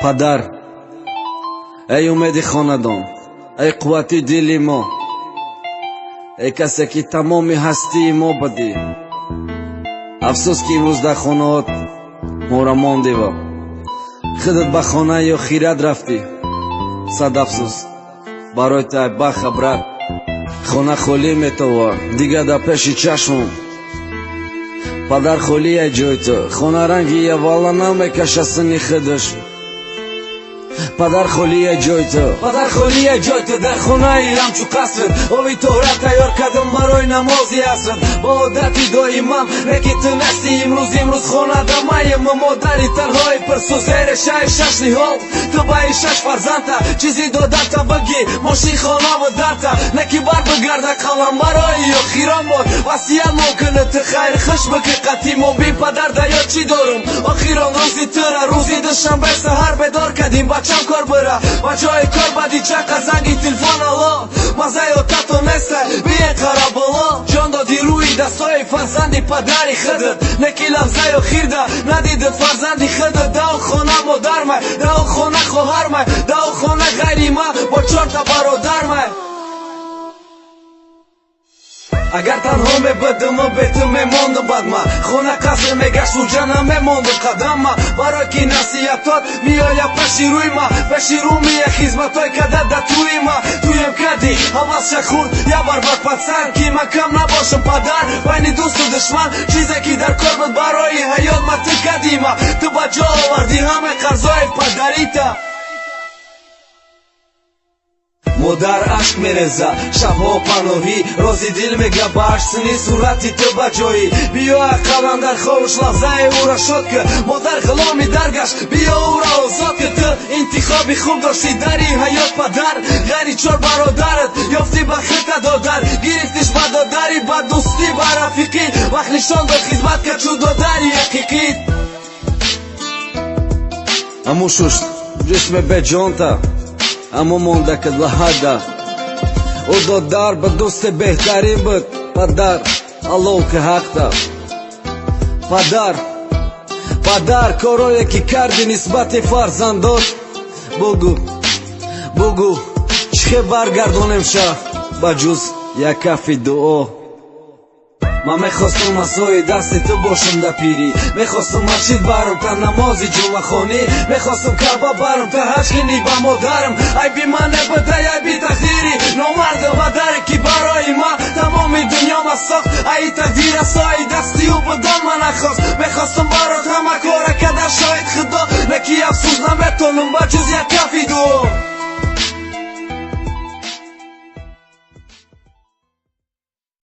Падар, эй умеди хонадон, эй қуввати дили мо, эй касе ки тамоми ҳастии мо будӣ. Афсӯс, ки имрӯз дар хонаҳот моро мондева худат ба хонаи охират рафтӣ. Сад афсӯс барои ту, ай баха, брат. Хона холӣ метова дигар дар пеши чашмам. Падар, холӣ ай ҷои ту, хона ранги яввала намекаша синни худаш. Падар, холӣ ай ҷои ту, падар, холӣ ай ҷои ту. Дар хонаи ҳамчу қасрат ови тоҳра тайёр кардам барои намози асрат бо одати доимам, лекин ту нести имрӯз. Имрӯз хона дамаем, модари танҳои пирсӯз, решаи шаш ниҳол. Ту баи шаш фарзандта чизи додата бигӣ, мошин, хонаву дарта неки бар бигарда қалам барои охирон бор васият мумкина. Ту хайр хуш бикӣ қатимон би падар да ёд чӣ дорум? Охирон рӯзи тура рӯзи душанбе саҳар бедор кардим, бачам кор бира. Ба ҷои кор бади чақа занги телефон: алло, мазаи отато неста, бие қараболо. Ҷон доди рӯи дастҳои фарзанди падари худат, неки лаҳзаи охирда надидат фарзанди худат. Дао хона модармай, дао хона хоҳармай, дао хона ғайри ма бо чорта бародармай. Агар танҳо мебудиму бе ту мемондум, бад ма хона қаср мегашт, уҷа намемондум қадамма. Барои ки насиҳатот меояд пеши рӯи ма, пеши рӯ мия хизматҳои када да туи ма. Туем кади ҳавасша хурд я барбар пацан, ки ма кам набошам, падар, байни дӯсту душман. Чизе ки дар кор буд барои ҳаёт ма, ту кадима. Ту ба ҷо овардӣ ҳамаи қарзҳои падарита. Модар ашк мереза шабҳо паноҳӣ, рози дил мега ба ашк сини сурати ту ба ҷоӣ. Биё, ақаллан дар ховуш лаҳзаи ӯра шод ки. Модар ғуломи даргашт, биё, ӯра озод ки. Ту интихоби хуб доштӣ дари ҳаёт, падар. Ғайри чор бародарат ёфтӣ ба хита додар, гирифтиш ба додарӣ, ба дӯстӣ, ба рафиқӣ. Вақт нишон дод, хизмат кард чун додари ҳақиқӣ. Аммо шушт ҷисми беҷонта, аммо монда ки лаҳада ӯ додар ба дӯсти беҳтарин буд. Падар, аллоҳ ки ҳақта. Падар, падар, корое ки кардӣ нисбати фарзандот, бугӯ, бугӯ, чӣ хел баргардонем ша ба ҷуз як кафи дуо? Ман мехостум асои дасти ту бошам да пирӣ, мехостум масҷид барам та намози ҷумъахонӣ, мехостум Каъба барам та ҳаҷ кунӣ ба модарам. Айби ман набудай, айби тақдири номарду бадаре, ки барои ман тамоми дунёма сохт. Ай тақдир асои дасти ӯ будан ман нахост. Мехостум барот ҳама кора када, шоҳид Худо, леки афсӯс, наметонам ба ҷуз як кафи дуо.